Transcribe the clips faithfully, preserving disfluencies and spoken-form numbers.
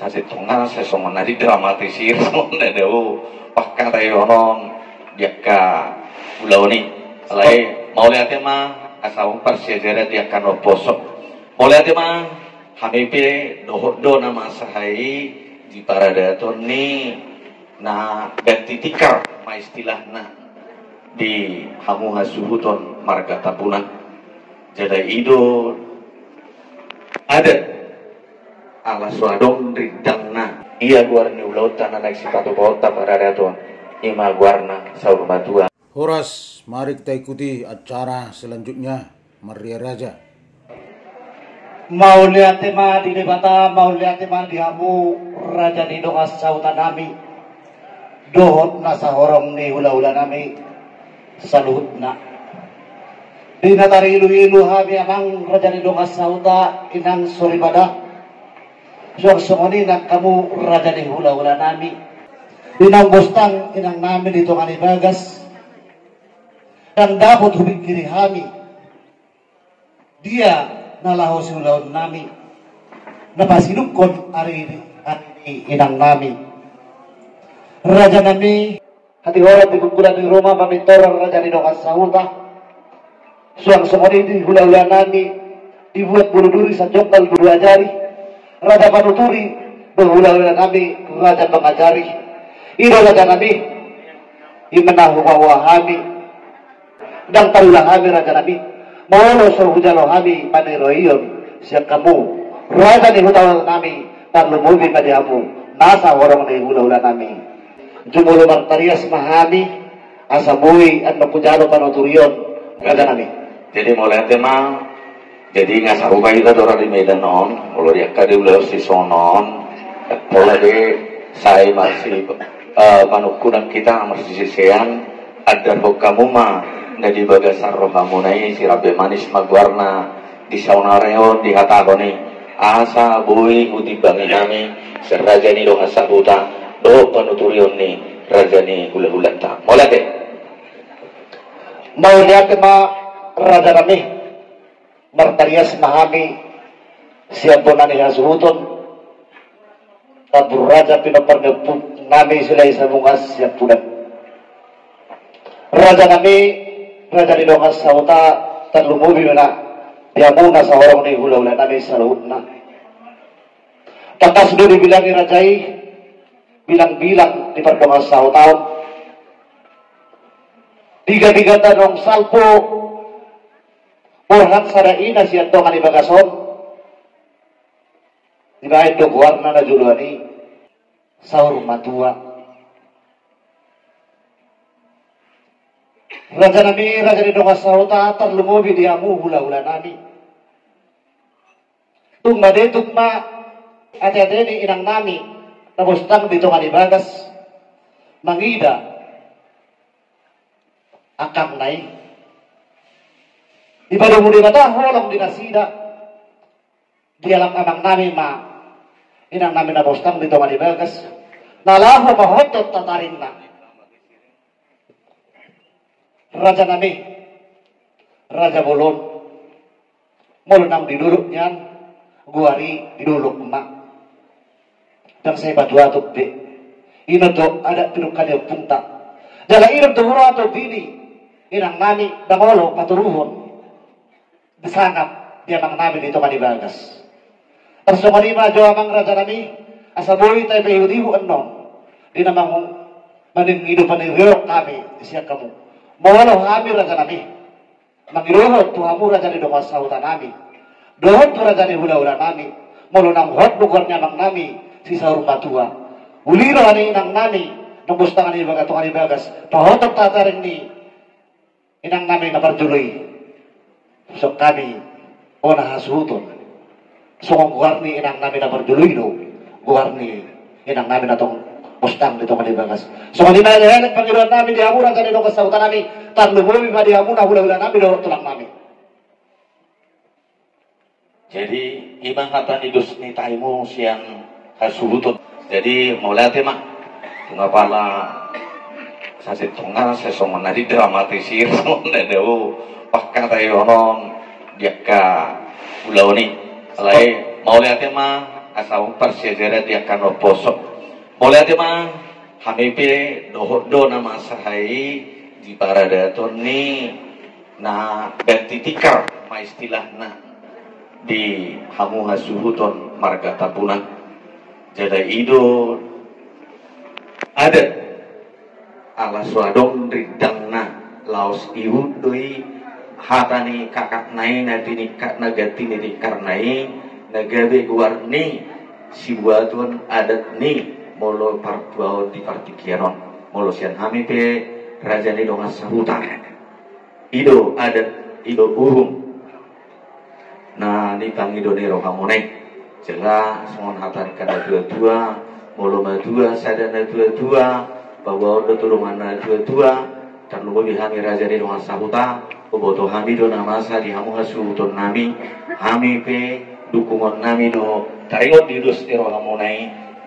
Sasintongna sai songon na didramatisir songon na dao pangkataion on di angka ulaon i. Alai mauliate ma, asa umpar siajaran di angka na umposo. Mauliate ma. Hami pe dohot do na masa i di paradaton ni na ganti tikar ma istilahna di hamu hasuhuton marga Tambunan. Jala i do adat ala so adong rindangna. Ia goar ni ulaonta na naeng sipatupaonta paradaton, i ma goarna saur matua. Horas, mari kita ikuti acara selanjutnya, Marria Raja. Mauliate ma di Debata, mauliate ma di hamu raja ni dongan sahuta nami dohot na sahorong ni hulahula nami saluhutna. Di na tariluilu hami amang raja ni dongan sahuta, inang soripada, suang songon i nang hamu raja ni hulahula nami. Di naung bostang inang nami di tonga ni bagas, ndang dapot hupingkiri hami dia na laho siulaon nami na pasidungkon ari, ari ni inang nami. Raja nami, hatihoron di bungkulan ni ruma, pamintoran raja ni dongan sahuta, suang songon i di hulahula nami, dibuat bulu duri sanjongkal dua jari, raja panuturi do hulahula nami, raja pangajari. I do raja nami, i ma na hupaboa hami. Ndang tarula hami raja nami, molo so hujalo hami paniroion sian hamu raja ni huta nami, tarlumobi ma di hamu na sahorong ni hulahula nami. Jumolo marparias ma hami, asa boi annon hujalo panuturion raja nami. Jadi mauliate ma. Jadi nga sarupa hita do ra di Medan on, molo di angka di ulaon sisongon on, pola be sai marsi, eh, panungkunan hita marsisisean, andarhon hamu ma na di bagasan rohamuna i, Sirambe Manis ma goarna di saonari on dihatahon i, asa boi hutimbangi hami sian raja ni dongan sahuta dohot panuturion ni raja ni hulahulanta. Mauliate. Mauliate ma raja nami. Marparias ma hami sian bona ni hasuhuton, tambur raja pinompar ni ompu nami Silahi Sabungas Siampudan. Raja nami, raja ni dongan sahuta, tarlumobi ma di hamu na sahorong ni hulahula nami saluhutna. Tangkas do dibilangi raja i bilang-bilang di pardongan sahutaon. Diga-diga tadong salpu borhat sada ina sian tonga ni bagas on. Dibaen do goarna na joloan i saur matua. Raja nami, raja ni dongan sahuta, tarlumobi di hamu hulahula nami. Tung made tung ma ate-ate ni inang nami na bostang di tonga ni bagas mangida angkangna i. Dipadomu Debata holong di nasida. Dialap amang nami ma inang nami na bostang di tonga ni bagas na laho mahothot tataringna. Raja nami, raja bolon, molo naung di dolok nian, goar i di dolok ma. Ndang sai patuaton be. I do adat pinungka ni ompunta. Jala i do ro adat ni inang nami, ndang olo patoruhon. Disangap di amang nami di tonga ni bagas. Tarsongon i ma jo amang raja nami, asa boi taihut-ihut annon di na mangido panirion hami sian hamu. Molo hami raja nami mangidohon tu hamu raja ni dongan sahuta nami dohot tu raja ni hulahula nami, molo naung hot do goar ni amang nami si saur matua, uli roha ni inang nami na bostang di tonga ni bagas pahothot tataring ni inang nami na parjolo i. Songon hami bona hasuhuton, songon goar ni inang nami na parjolo i do goar ni inang nami na tong bostang di tonga ni bagas. Songon i ma elek-elek pangidoan nami di hamu raja ni dongan sahuta nami, tarlumobi ma di hamu na hulahula nami dohot tulang nami. Jadi i ma hata ni dos ni tahimu sian hasuhuton. Jadi mauliate ma. Tung apala sasintongna sai songon na didramatisir songon na dao pangkataion on di angka ulaon i. Alai mauliate ma. Asa on parsiajaran di angka na umposo. Mauliate ma. Hami pe dohot do na masa i di paradaton ni na ganti tikar ma istilahna di hamu hasuhuton marga Tambunan. Jala i do adat. Ala so adong rindangna, laos ihut do i hata ni kakakna i na tiningkatna ganti ni tingkarna i, na gabe goar ni sibuaton adat ni molo partuaon di partingkian on. Molo sian hami pe raja ni dongan sahuta, i do adat, i do uhum na nipangido ni rohamuna i. Jala songon hata ni angka na tuatua, molo matua sada na tuatua, paboaon do tu dongan na tuatua. Tarlumobi hami raja ni dongan sahuta, huboto hami do na masa di hamu hasuhutonnami. Hami pe dukungonnami do taringot di dos ni rohamuna i.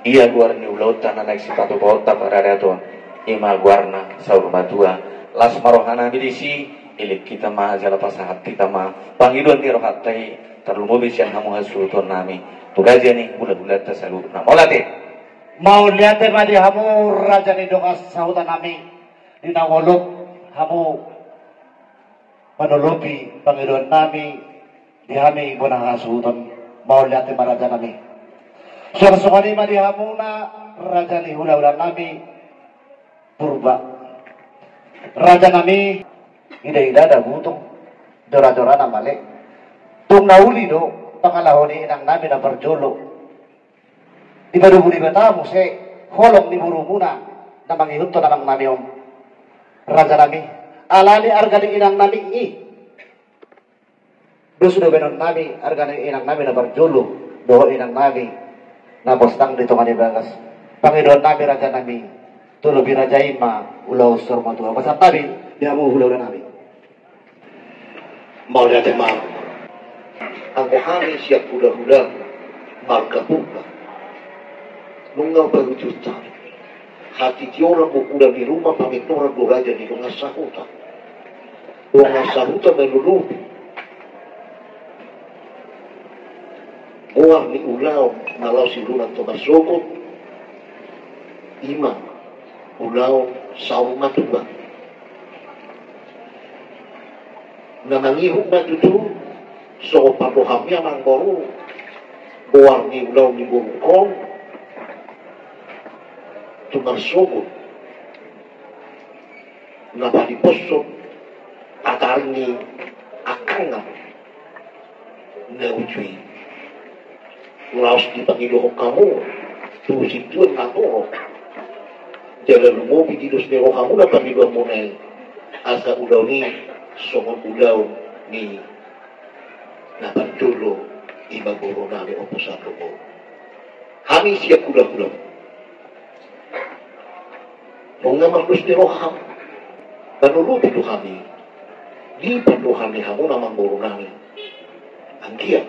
Ia goar ni ulaonta na naeng sipatupaonta paradaton, i ma goarna saur matua. Las ma rohanami disi. Ilik hita ma jala pasahat hita ma pangidoan ni rohanta i, tarlumobi sian hamu hasuhutonnami tu raja ni hulahulanta saluhutna. Mauliate. Mauliate ma di hamu raja ni dongan sahutanami, di na olo hamu manolopi pangidoannami di hami bona hasuhuton. Mauliate ma rajanami. Suang songon i ma di hamuna raja ni hulahulanami. Purba. Rajanami, idaida da butung, jorajora na male. Tung na uli do pangalaho ni inangnami na parjolo. Dipadomu Debata muse holong ni borumuna na mangihuthon anaknami on. Rajanami, alani arga ni inangnami i. Dos do baenonnami arga ni inangnami na parjolo dohot inangnami na pos tang di tonga ni bagas. Pangidoannami rajanami, tu lobi raja i ma ulaon saur matua. Pasahat hami di hamu hulahulanami. Mauliate ma. Anggo hami sian hulahula marga Purba, nunga paujut hami. Hatiha bohula ni ruma pangindoran do raja ni dongan sahuta. Dongan sahuta na lolobi. Goar ni ulaon na laos siuluna tu marsogot, i ma ulaon saur matua. Na mangihut ma tutu songon parrohami amangboru, goar ni ulaon ni borungkon tu marsogot. Na padiposhon patar ni angkangan na uju i. Laos dipangidohon hamu tu situan na torop. Jala lumobi di dos ni rohamuna pangidoanmuna i, asa ulaon i songon ulaon ni na parjolo, i ma boru nami Ompu Sandro. Hami sian hulahula nunga mardos ni roha hamu. Panolopi do hami di pandohan ni hamuna amangboru nami. Anggiat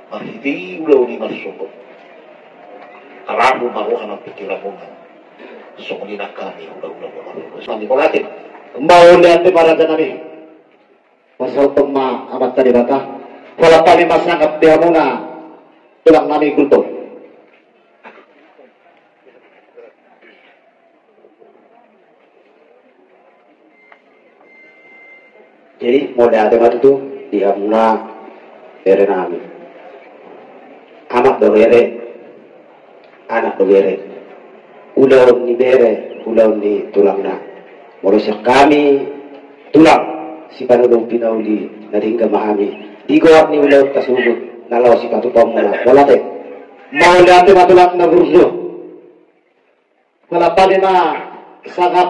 marhite i ulaon i marsogot. Taradu ma roha nang pingkiranmuna. Songon i nang hami hulahula. Mauliate. Mauliate ma rajanami. Pasahathon ma Amanta Debata. Holan hami ma sangap di hamuna tulang nami Gultom. Jadi mauliate ma tutu di hamuna bere nami. Anak do bere, anak do bere. Ulaon ni bere, ulaon ni tulangna. Molo sian hami tulang sipanolopi na uli na denggan ma hami di goar ni ulaonta saluhut na laho sipatupaonmuna. Mauliate. Mauliate ma tulang na burju. Holan hami ma sangap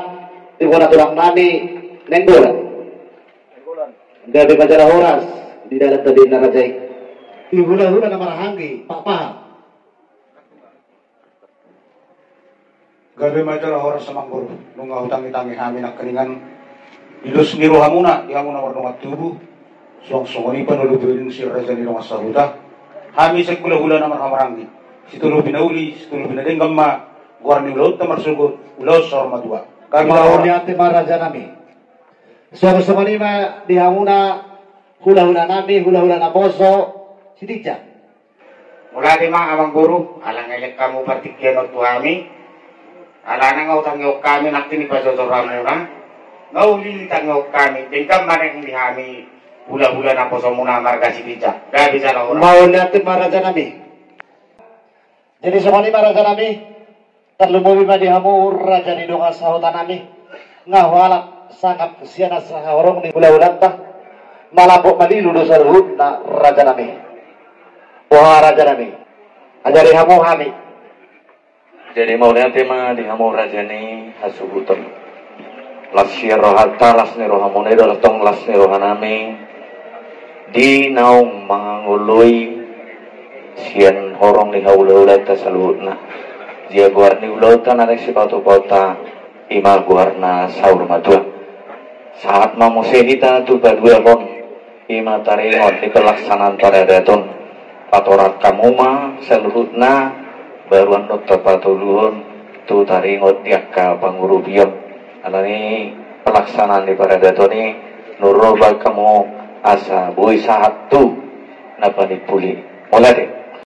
di bona tulang nami Nainggolan. Gabe ma jala horas di dalan tadinna raja i. Di hulahula na marhahaanggi, Pak Paham. Gabe ma jala horas amangboru, nunga hutangitangi hami nangkiningan. Di dos ni rohamuna di hamuna mardongan tubu. Suang songon i panolopi ni si raja ni dongan sahuta. Hami sian hulahula na marhahamaranggi, sitolopi na uli sitolopi na denggan ma goar ni ulaonta marsogot, ulaon saur matua. Gabe ma horas. Mauliate ma rajanami. Suang songon i ma di hamuna hulahula nami, hulahula na poso, Sitinjak. Mauliate ma amangboru, ala nga lean hamu partingkian on tu hami. Alana nga hutangihon hami nangkin i pasosormuna. Nga uli tangihon hami, denggan ma naeng di hami hulahula naposomuna marga Sitinjak. Gabe jala horas. Mauliate ma rajanami. Jadi songon i ma rajanami. Tarlumobi ma di hamu raja ni dongan sahutanami, nga hualap sangap sian na sahorong ni hulahulanta. Malambok malilu do saluhutna rajanami. Boha rajanami, ajari hamu hami. Jadi mauliate ma di hamu raja ni hasuhuton. Las sian rohanta, las ni rohamuna i do, las tong las ni rohanami. Di naung mangangoloi sian horong ni hahulahulanta saluhutna. Dia goar ni ulaonta na naeng sipatupaonta, ima goarna saur matua. Sahat ma muse hita tu paduahon, ima taringot di pelaksanaan paradaton. Patorang hamu ma saluhutna, baru annon tapatoluhon tu taringot di angka pangurupion. Alani pelaksanaan ni paradaton i, nurroba hamu asa boi sahat tu na panimpuli. Mauliate.